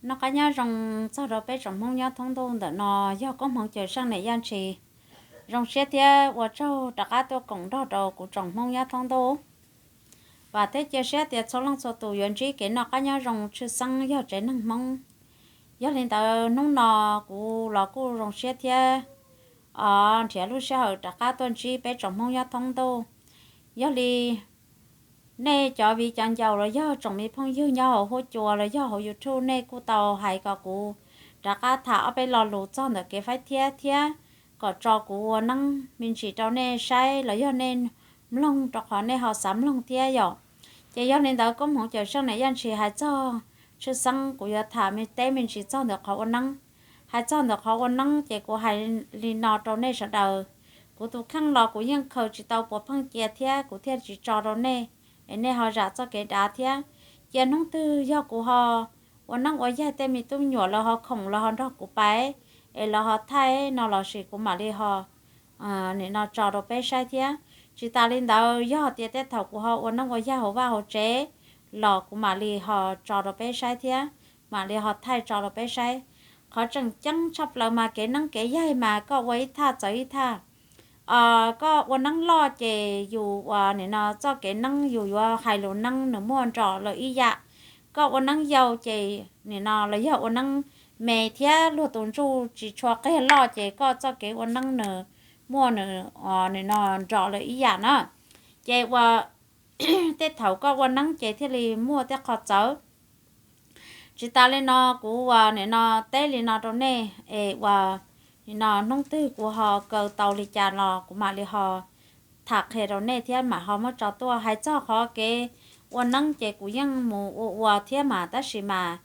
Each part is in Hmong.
Noj qab nyob zoo txog rau peb tsoom Hmoob nyob thoob ntuj ntawm no, yog koob hmoov Cawm Seej niam Yaj Ntshis. Zoo siab thiab ua tsaug rov qab tuaj koom nrog rau kuv tsoom Hmoob nyob thoob ntuj. Vam thiab cia siab tias txhua leej txhua tus yuav ntsib kev noj qab nyob zoo tshwj xeeb yog tsev neeg Hmoob. Yog li ntawd hnub no kuv los kuj zoo siab thiab nrhiav lub sij hawm rov qab tuaj ntsib peb tsoom Hmoob nyob thoob ntuj. Yog li nej cov viv cov ncaus los yog tsoom me phooj ywg nyob hauv huab cua los yog hauv YouTube, nej kuj tau hais kom kuv rov qab tham ob peb lo lus txog ntawm kev faib thiab thiab kom tso kuv ua neeb me ntsis rau nej saib los yog nej mloog rau qhov nej ho xav mloog thiab yom. Ces yog li ntawd koob hmoov Cawm Seej niam Yaj Ntshis hais txog tshwj xeeb kuv yuav tham me teb me ntsis txog ntawm qhov ua neeb. Hais txog ntawm qhov ua neeb ces kuv hais li no rau nej sawv daws. Kuv tus kheej los kuv yeej khaws tsis tau puav pheej cia thiab kuv thiaj tsis tso rau nej, es nej ho zam txoj kev dav thiab. Cia hnub twg yog kuv ho ua neeb ua yaig tej me tub me nyuam lawv ho khoom lawv ho nrog kuv pais, es lawv ho thaij no los sis kuv mam li ho nim no tso rau peb saib thiab. Tsis tas li ntawd yog tias tej thaum kuv ho ua neeb ua yaig hauv vaj hauv tsev los kuv mam li ho tso rau peb saib thiab, mam li ho thaij tso rau peb saib. Qhov tseem ceeb tshaj plaws mas kev neeb kev yaig mas koj ua ib thaj txawv ib thaj. Koj ua neeb loj ces yus uas nim no txoj kev neeb yus yuav hais lus neeb nws muaj nrog lawv ib yam. Koj ua neeb yau ces nim no los yog ua neeb me thiab luag tus ntsuj tsis tshua qiag loj ces koj txoj kev ua neeb nws muaj nws nim no nrog lawv ib yam na. Ces ua tej thaum koj ua neeb ces thiaj li muaj tej qho txawv. Tsis tas li no kuv uas nim no teb li no rau nej es uas nim no hnub twg kuv ho kaw tau li cas los kuv mam li ho tham qhia rau nej thiab mam ho muab tso tuaj. Hais txog qhov kev ua neeb ces kuv yeej mus ua ua thiab mas tab sis mas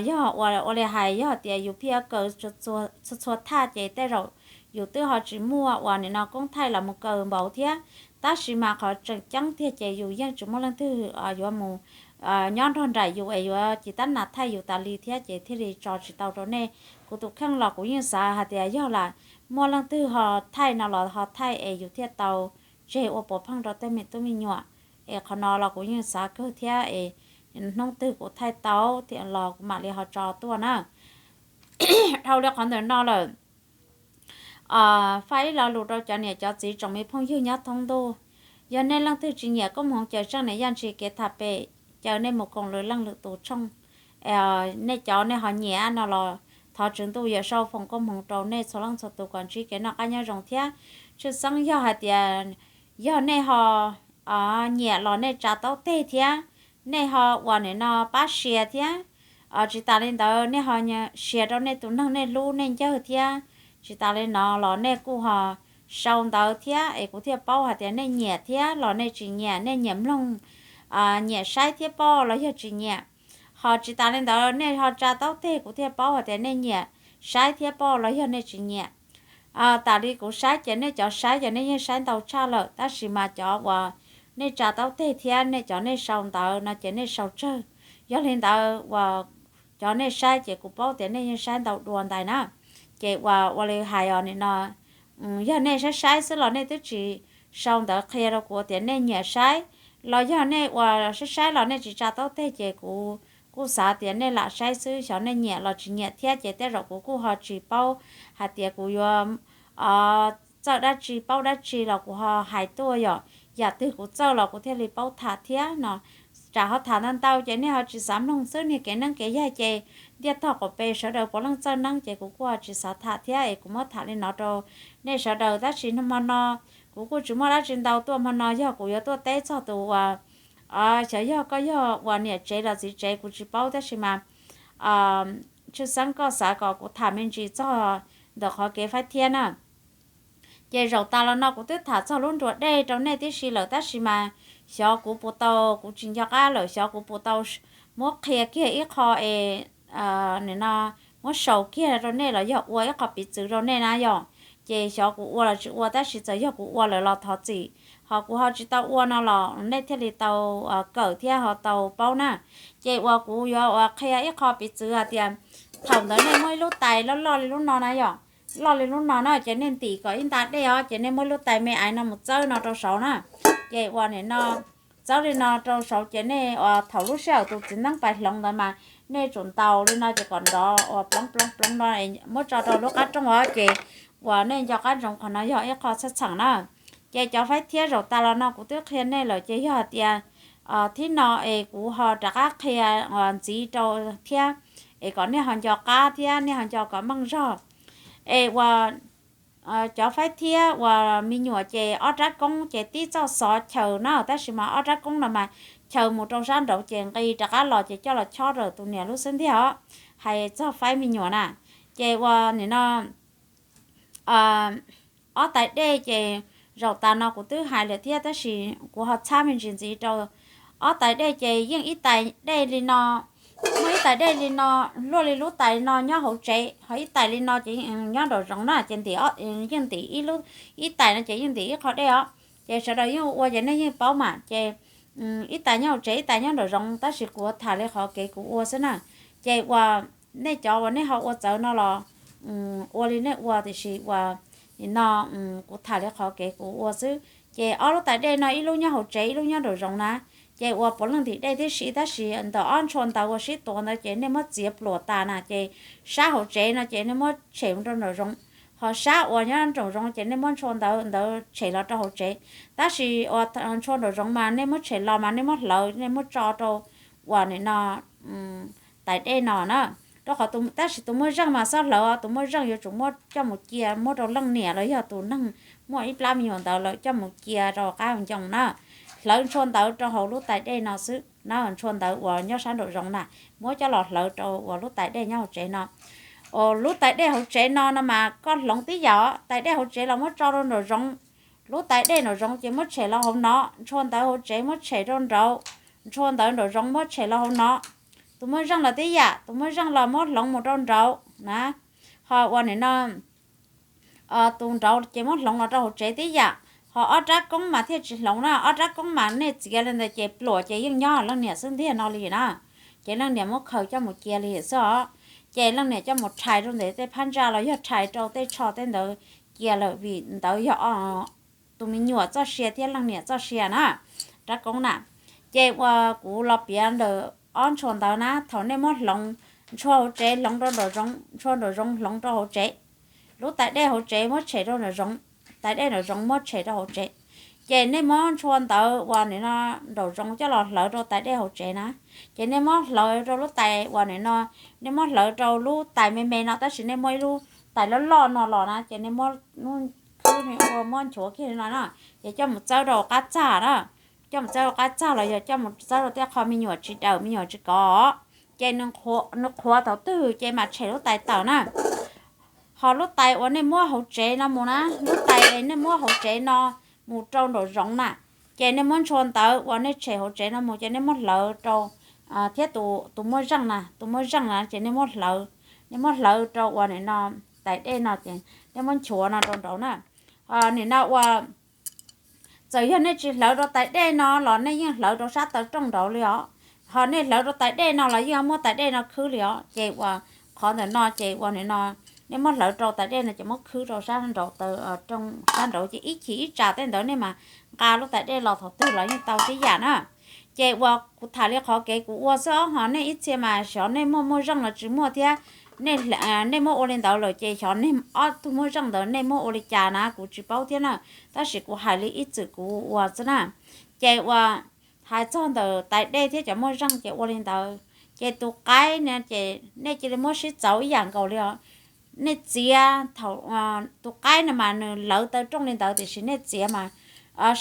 yog ua li hais yog tias yus pheej kaw txhua txhua thaj ces tej zaum yus twb ho tsis muaj uas nim no koob thaij los mus kaw npaum thiab. Tab sis mas qhov tseem ceeb tiag ces yus yeej tsis muaj leej twg yuav mus nyob nrog nraim yus es yuav ci tab nas thaij yus tas li thiab ces thiaj li tso tsis tau rau nej. Kuv tus kheej los kuv yeej xav hais tias yog lam muaj leej twg ho thaij no los ho thaij es yus thiaj tau tseg ua puav pheej rau tej me tub me nyuam. Es qhov no los kuv yeej xav kawg thiab es hnub twg kuv thaij tau los kuv mam li ho tso tuaj na. Dhau li qhov ntawm no lawm, faj ib lo lus rau cov niam cov txiv tsoom me phooj ywg nyob thoob ntuj. Yog nej leej twg tsis nyiam koob hmoov Cawm Seej niam Yaj Ntshis kev tham pem, caw nej mus koom lwm leej lwm tus tshooj. Nej cov nej ho nyiam no los thov Tswv Ntuj Yawm Saub foom koob hmoov rau nej txhua leej txhua tus kom ntsib kev noj qab nyob zoo thiab. Tshwj xeeb yog hais tias yog nej ho nyiam los nej tsa taub teg thiab, nej ho uas nim no pab share thiab. Tsis tas li ntawd nej ho share rau nej tus neeg nej hlub nej ncawg thiab. Tsis tas li no los nej kuj ho sau ntawv thiab es kuv thiaj paub hais tias nej nyiam thiab los nej tsis nyiam, nej nyiam mloog, nyiam saib thiab pob los yog tsis nyiam. Ho tsis tas li ntawd nej ho tsa taub teg kuv thiaj paub hais tias nej nyiam saib thiab pob los yog nej tsis nyiam. Tam li kuv saib ces nej cov saib ces nej yeej saib ntau tshaj lawm tab sis mas cov uas nej tsa taub teg thiab nej cov nej sau ntawv no ces nej sau tsawg. Yog li ntawd uas cov nej saib ces kuv paub tias nej yeej saib ntau dua ntais na. Ces uas ua li hais os nim no, yog nej saib saib xwb los nej twb tsis sau ntawv qhia rau kuv tias nej nyiam saib, los yog nej uas saib saib los nej tsis tsa taub teg ces kuv kuj xav tias nej lam saib xwb, xyov nej nyiam los tsis nyiam thiab ces tej zaum kuv kuj ho tsis paub hais tias kuv yuav txawj dab tsi paub dab tsi los kuv ho hais tuaj yom. Yam twg kuv txawj los kuv thiaj li paub tham thiab no. Tsam ho tham ntau ntau ces nej ho tsis xav mloog xwb, niag kev neeb kev yaig ces ntiaj tog qaum pes sawv daws puav leej txawj neeb ces kuv kuj ho tsis xav tham thiab es kuv muab tham li no rau nej sawv daws. Tab sis hmo no kuv kuj tsis muaj dab tsi ntau tuaj hmo no, yog kuv yuav tuaj teb txog tus uas xyov yog koj yog uas niam tsev los txiv tsev kuv tsis paub tab sis mas tshwj xeeb koj xav kom kuv tham me ntsis txog ntawm qhov kev faib thiab na. Ces zaum tas los no kuv twb tham txog lub nruas dej rau nej tib si lawm tab sis mas xyov kuv puas tau, kuv tsis nco qab lawm, xyov kuv puas tau muab qhia kiag ib qho es nim no muab sau kiag rau nej los yog ua ib qho piv txwv rau nej na yom. Ces xyov kuv ua los tsis ua tab sis txawm yog kuv ua lawm los thov txim, ho kuv ho tsis tau ua no los nej thiaj li tau kawm thiab ho tau paub na. Ces uas kuv yuav uas qhia ib qho piv txwv hais tias thaum ntawd nej muab ib lub tais loj loj li lub no na yom, loj li lub no na ces nej ntim kom ib nta dej os ces nej muab lub tais me aiv no mus txawb no rau saud na. Ces uas nim no txawb li no rau saud ces nej uas thaum lub sij hawm tus txiv neeb pais hloov ntawd mas nej tsum ntaus li no ces kom nrov uas ploov ploov ploov no muab tso rau lub qab rooj os ces uas nej nco qab ntsoov qhov no yog ib qho txhawj txheem na. Ces cov faib thiab zaum tas los no kuv twb qhia nej lawm ces yog hais tias thib no es kuv ho rov qab qhia ntxiv rau thiab es kom nej ho nco qab thiab nej ho nco kom meej zog. Es uas cov faib thiab uas me nyuam ces ob rab koob ces tib txoj xov chaws na tab sis mas ob rab koob no mas chaws mus rau sab nraud ces nqis rov qab los ces coj los chob rau tus niam lub xub ntiag os. Hais txog faib me nyuam na ces uas nim no ob tais dej ces zaum tas no kuv twb hais lawm thiab tab sis kuv ho txhab me ntsis ntxiv rau. Ob tais dej ces yeej ib tais dej li no, muaj ib tais dej li no luaj li lub tais no nyob hauv tsev, ho ib tais li no ces nyob nraum zoov na ces ntim, yeej ntim ib lub, ib tais no ces yeej ntim ib qho dej os. Ces sawv daws yeej ua ces nej yeej paub mas ces ib tais nyob hauv tsev ib tais nyob nraum zoov tab sis kuv tham li qhov kev kuv ua xwb na. Ces uas nej cov uas nej ho ua txawv no los ua li nej ua tiam sis uas nim no kuv tham li qhov kev kuv ua xwb. Ces ob lub tais dej no ib lub nyob hauv tsev ib lub nyob nraum zoov na. Ces uas puav leej ntim dej tib si tab sis ntawm ob ntshua ntawv uas sib tuav ntawd ces nej muab txiav pluam tas na ces sab hauv tsev no ces nej muab tshem mus rau nraum zoov. Ho sab uas nyob nraum zoov ces nej muab ntshua ntawv ntawd tshem los rau hauv tsev. Tab sis uas ntshua nraum zoov mas nej muab tshem los mas nej muab hlawv nej muab tso rau uas nim no tais dej no na. Rau qhov tus, tab sis tus muaj zeej mas xob hlawv os, tus muaj zeej yuav tsum muab coj mus cia muab rau leej niam los yog tus neeg muaj ib plab me nyuam ntawd lawm coj mus cia rau qab ncoo na. Hlawv ntshua ntawv rau hauv lub tais dej no xwb na, ntshua ntawv uas nyob sab nraum zoov na, muab coj los hlawv rau uas lub tais dej nyob hauv tsev no. Lub tais dej hauv tsev no no mas koj hloov tib yam os, tais dej hauv tsev los muab tso rau nraum zoov, lub tais dej nraum zoov ces muab tshem los hauv no, ntshua ntawv hauv tsev muab tshem rau nraud, ntshua ntawv nraum zoov muab tshem los hauv no. Tus muaj zeej los tib yam, tus muaj zeej los muab hloov mus rau nraud na. Ho uas nim no tus nraud ces muab hloov los rau hauv tsev tib yam. Ho ob rab koob mas thiaj tsis hloov na, ob rab koob mas nej txiav li ntawd ces pluam ces yeej nyob leej niam xub ntiag no li na. Ces leej niam muab khaws coj mus cia li xwb os. Ces leej niam coj mus rhais rau ntawm tej phab ntsa los yog rhais rau tej tsho tej ntawd cia lawm vim ntawd yog tus me nyuam txoj sia thiab leej niam txoj sia na, rab koob na. Ces uas kuv los piav ntawm ob ntshua ntawd na, thaum nej muab hloov ntshua hauv tsev hloov rau nraum zoov, ntshua nraum zoov hloov rau hauv tsev, lub tais dej hauv tsev muab tshem rau nraum zoov, tais dej nraum zoov muab tshem rau hauv tsev. Ces nej muab ntshua ntawd uas nim no nraum zoov coj los hlawv rau tais dej hauv tsev na. Ces nej muab hlawv rau lub tais uas nim no, nej muab hlawv rau lub tais me me no tab sis nej muab ib lub tais loj loj no los na ces nej muab, ua muab nchuav kiag li no na, ces coj mus txawb rau qab txag na. Coj mus txawb rau qab txag los yog coj mus txawb rau tej qho me nyuam tsis dawm me nyuam tsis kov, ces nws qhuav thaum twg ces mam tshem lub tais tawm na. Ho lub tais uas nej muab hauv tsev no mus na, lub tais nej muab hauv tsev no mus rau nraum zoov na, ces nej muab ntshua ntawd uas nej tshem hauv tsev no mus ces nej muab hlawv rau thiab tus muaj zeej na, tus muaj zeej na ces nej muab hlawv, nej muab hlawv rau uas nim no tais dej no ces nej muab nchuav no rau nraud na. Nim no uas txawm yog nej tsis hlawv rau tais dej no los nej yeej hlawv rau sab taw rooj nraud li os. Ho nej hlawv rau tais dej no los yeej muab tais dej no khwb li os. Ces uas qhov ntawm no ces uas nim no nej muab hlawv rau tais dej no ces muab khwb rau sab nraud taw rooj sab nraud ces ib chim ib tsam tej ntawd nej mas nqa lub tais dej los thaum twg los yeej tau tib yam na. Ces uas kuv tham li qhov kev kuv ua xwb os, ho nej ib txhia mas xyov nej muaj muaj zeej los tsis muaj thiab. Nej muab ua li ntawd lawm ces xyov nej ob tug muaj zeej ntawd nej muab ua li cas na kuv tsis paub thiab na. Tab sis kuv hais li ib txwm kuv ua xwb na. Ces uas hais txog ntawm tais dej thiab cov muaj zeej ces ua li ntawd. Ces tus qaib no ces nej cia li muab sib txauv ib yam nkaus li os. Nej txiav thaum, tus qaib no mas nws lawv taw rooj li ntawd tiam sis nej txiav mas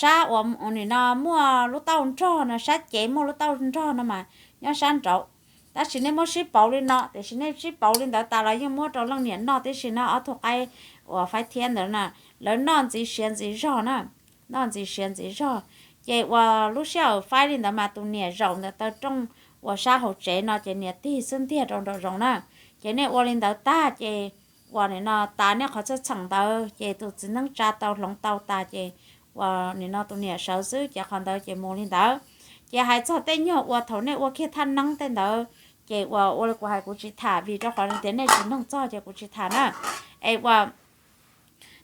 sab uas nim no muaj lub tauj nrog no, sab cev muaj lub tauj nrog no mas nyob sab nraud. Tab sis nej muab sib pauv li no tiam sis nej sib pauv li ntawd tas los yeej muab rau leej niam noj tib si na, ob tug qaib uas faib thiab ntawd na, lawv noj ntxiv siav ntxiv zog na, noj ntxiv siav ntxiv zog. Ces uas lub sij hawm faib li ntawd mas tus niam zaum ntawm taw rooj uas sab hauv tsev no ces niam tig xwb ntiag rau nraum zoov na. Ces nej ua li ntawd tag ces uas nim no tas nej qhov txhawj txheem ntawd ces tus txiv neeb tsa tau hloov tau tas ces uas nim no tus niam sawv xwb ces qhov ntawd ces mus li ntawd. Ces hais txog tej nyuag uas thaum nej ua kiag thaj neeb tej ntawd ces uas ua li kuv hais kuv tsis tham vim rau qhov tias nej tsis mloog txog ces kuv tsis tham na. Es uas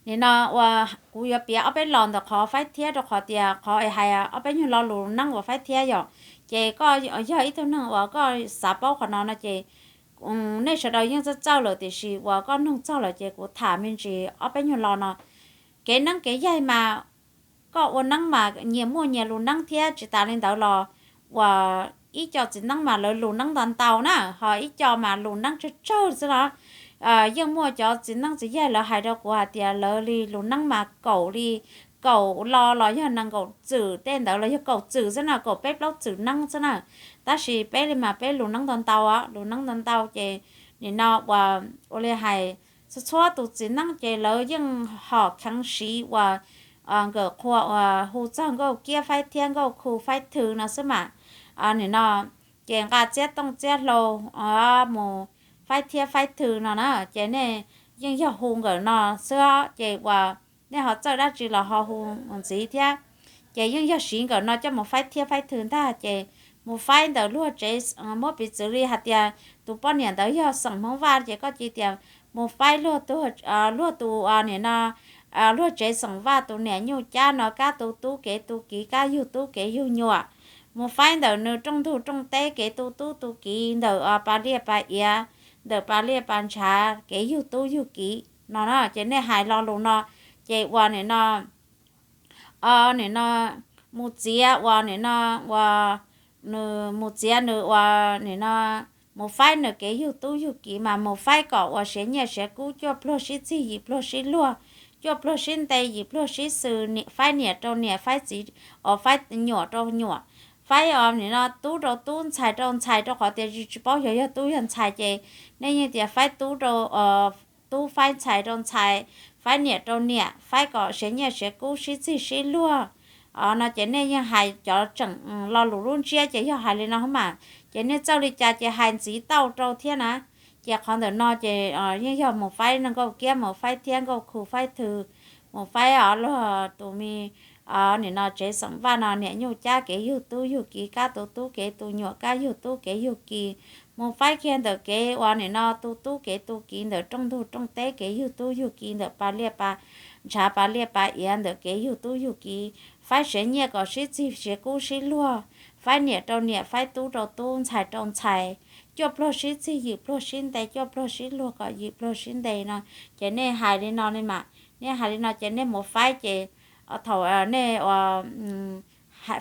Nim no uas kuv yuav piav ob peb los ntawm qhov faib thiab, rau qhov tias qhov es hais ob peb nyuag lo lus neeb uas faib thiab yom, ces koj yog ib tug neeg uas koj xav paub qhov no no ces nej sawv daws yeej txawj txawj lawm, tiam sis uas koj nug txog lawm ces kuv tham me ntsis ob peb nyuag lo no. Kev neeb kev yaig mas koj ua neeb mas nyias muaj nyias lus neeb thiab. Tsis tas li ntawd los uas ib co txiv neeb mas lawv lus neeb ntau ntau na, ho ib co mas lus neeb tsawg tsawg xwb no. Yeej muaj cov txiv neeb txiv yaig lawv hais rau kuv hais tias lawv li lus neeb mas kaum li, kaum lo los yog nees nkaum txwm tej ntawd los yog kaum txwm xwb na, kaum peb plaub txwm neeb xwb na. Tab sis peb li mas peb lus neeb ntau ntau, lus neeb ntau ntau ces nim no uas ua li hais txhua txhua tus txiv neeb ces lawv yeej hom kheev siv uas nkawm qhua uas hu txog Nkauj Kiab Faib thiab Nkauj Khu Faib Thw no xwb mas. Nim no ces nqa txiab tooj txiab hlau mus faib thiab faib thw no na, ces nej yeej yog hu nkawm no xwb os. Ces uas nej ho txawj dab tsi los ho hu ntxiv thiab. Ces yeej yog siv nkawm no coj mus faib thiab faib thw ntag. Ces mus faib ntawm luag tsev, muab piv txwv li hais tias tus poj niam ntawd yog xeem Hmoob Vaj ces koj cia tias mus faib luag tus, nim no luag tsev xeem Vaj tus niam nyuj cab no kab tu tub kev tu kiv kab yug tub kev yug nyuam. Mus faib ntawm nws rooj ntug rooj teb kev tu tub tu kiv ntawm pas liaj pas iav, ntawm pas liaj pas ntshav kev yug tub yug kiv no na. Ces nej hais lo lus no ces uas nim no nim no mus txiav uas nim no uas nws mus txiav nws uas nim no mus faib nws kev yug tub yug kiv mas mus faib kom uas siav nyiaj siav kub, cuaj pluag sib txig yim pluag sib luag, cuaj pluag sib nte yim pluag sib xws, faib niam rau niam, faib txiv, faib nyuam rau nyuam, faib nim no tub rau tub, ntxhais rau ntxhais, rau qhov tias tsis paub xyov yog tub yog ntxhais ces nej yeej tias faib tub rau tub, faib ntxhais rau ntxhais, faib niam rau niam, faib kom siav nyiaj siav kub sib txig sib luag no. Ces nej yeej hais cov tseem lo lus lub ntsiab ces yog hais li no mas, ces nej txawj li cas ces hais ntxiv tau rau thiab na. Ces qhov ntawm no ces yeej yog mus faib Nkauj Kiab, mus faib thiab Nkauj Khu Faib Thw, mus faib os luag tus me nim no tsev xeem Vaj no niam nyuj cab kev yug tub yug kiv, kab tu tub kev tu nyuam kab yug tub kev yug kiv, mus faib kiag ntawm kev uas nim no tu tub kev tu kiv ntawm rooj ntug rooj teb kev yug tub yug kiv ntawm pas liaj pas ntshav pas liaj pas iav ntawm kev yug tub yug kiv, faib siav nyiaj kom sib txig siav kub sib luag, faib niam rau niam, faib tub rau tub, ntxhais rau ntxhais, cuaj pluag sib txig yim pluag sib nte, cuaj pluag sib luag kom yim pluag sib nte no. Ces nej hais li no li mas, nej hais li no ces nej mus faib ces thaum nej ua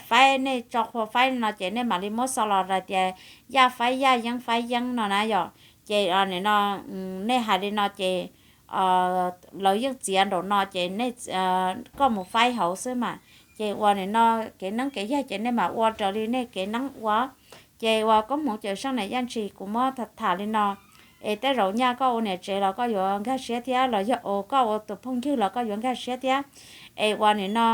faib, nej tso qhua faib no ces nej mam li muab xo los hais tias yaj faib yaj, yeeb faib yeeb no na yom. Ces nim no nej hais li no ces lawv yeej txiav nraum no ces koj mus faib hauv xwb mas. Ces uas nim no kev neeb kev yaig ces nej mam ua raws li nej kev neeb ua. Ces uas koob hmoov Cawm Seej niam Yaj Ntshis kuv muab tham li no, es tej zaum nyaj koj ua niam tsev los koj yuav nkag siab thiab, los yog koj ua tus phooj ywg los koj yuav nkag siab thiab. Es uas nim no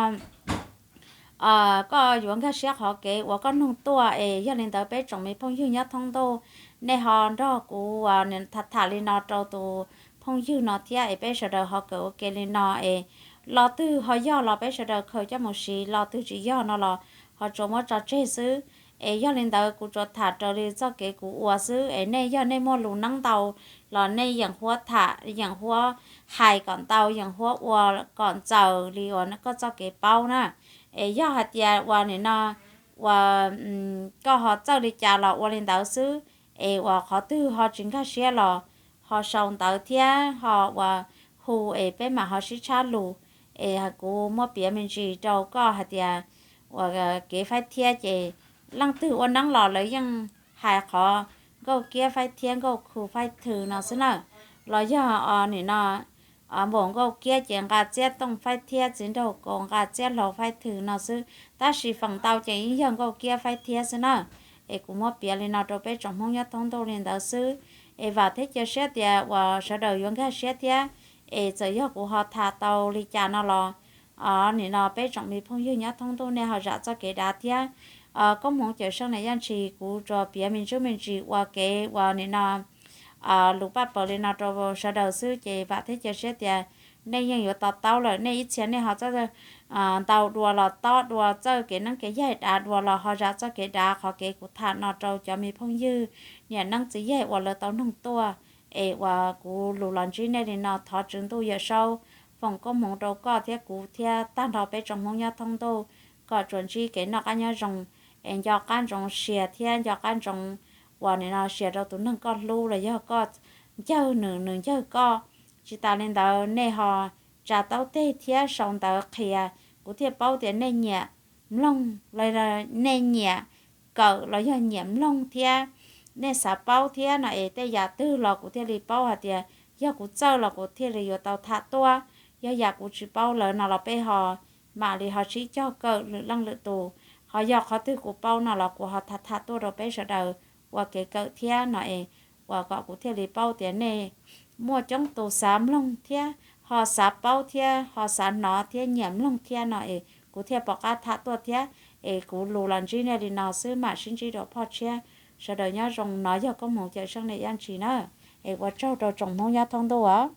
koj yuav nkag siab qhov kev uas koj nug tuaj. Es yog li ntawd peb tsoom me phooj ywg nyob thoob ntuj, nej ho nrog kuv tham tham li no rau tus phooj ywg no thiab, es peb sawv daws ho kawm ua ke li no. Es lo twg ho yog los peb sawv daws khaws coj mus siv, lo twg tsis yog no los ho tsuas muab tso tseg xwb. Es yog li ntawd kuv tsuas tham raws li txoj kev kuv ua xwb. Es nej yog nej muaj lus neeb ntau los nej yeem huab tham, yeem huab hais kom ntau, yeem huab ua kom ntxaws li uas koj txoj kev paub na. Es yog hais tias uas nim no uas koj ho txawj li cas los ua li ntawd xwb. Es uas qhov twg ho tsis nkag siab los ho sau ntawv thiab ho uas hu es peb mam ho sib tshab lus. Es kuv muab piav me ntsis rau koj hais tias uas kev faib thiab ces leej twg ua neeb los lawv yeej hais qhov Nkauj Kiab Faib thiab Nkauj Khu Faib Thw no xwb na. Los yog nim no npaum Nkauj Kiab ces nqa txiab tooj faib thiab, txiv nraug kaus nqa txiab hlau faib thw no xwb. Tab sis feem ntau ces yeej yog Nkauj Kiab Faib thiab xwb na. Es kuv muab piav li no rau peb tsoom Hmoob nyob thoob ntuj li ntawd xwb. Es vam thiab cia siab tias uas sawv daws yuav nkag siab thiab. Es txawm yog kuv ho tham tau li cas no los nim no peb tsoom me phooj ywg nyob thoob ntuj nej ho zam txoj kev dav thiab. Koob hmoov Cawm Seej niam Yaj Ntshis kuv tsuas piav me ntsis me ntsis ua kev uas nim no lus paj paws li no rau sawv daws xwb. Ces vam thiab cia siab tias nej yeej yuav to taub lawm. Nej ib txhia nej ho txawj ntau dua los tob dua, txawj kev neeb kev yaig dav dua los ho zam txoj kev dav qhov kev kuv tham no rau cov me phooj ywg niam neeb txiv yaig uas lawv tau noog tuaj. Es uas kuv lus los ntsib nej li no, thov Tswv Ntuj Yawm Saub foom koob hmoov rau koj thiab kuv thiab tag nrho peb tsoom Hmoob nyob thoob ntuj, kom tsuas ntsib kev noj qab nyob zoo, es nco qab ntsoov sia thiab nco qab ntsoov uas nim no sia rau tus neeg koj hlub los yog koj ncawg nws, nws ncawg koj. Tsis tas li ntawd nej ho tsa taub teg thiab sau ntawv qhia, kuv thiaj paub tias nej nyiam mloog, nej nyiam kawm los yog nyiam mloog thiab nej xav paub thiab no es tej yam twg los kuv thiaj li paub hais tias yog kuv txawj los kuv thiaj li yuav tau tham tuaj. Yog yam kuv tsis paub lawm no los peb ho mam li ho sib cog kawm lwm leej lwm tus. Ho yog qhov twg kuv paub no los kuv ho tham tham tuaj rau peb sawv daws ua kev kawm thiab no es uas kom kuv thiaj li paub tias nej muaj coob tus xav mloog thiab ho xav paub thiab ho xav hnov thiab nyiam mloog thiab no es kuv thiaj pom qab tham tuaj thiab. Es kuv lus los ntsib nej li no xwb, mam sib ntsib rau phoj tshiab. Sawv daws nyob zoo, nov yog koob hmoov cawm seej nej ib ntsis na. Es ua tsaug rau tsoom Hmoob nyob thoob ntuj os.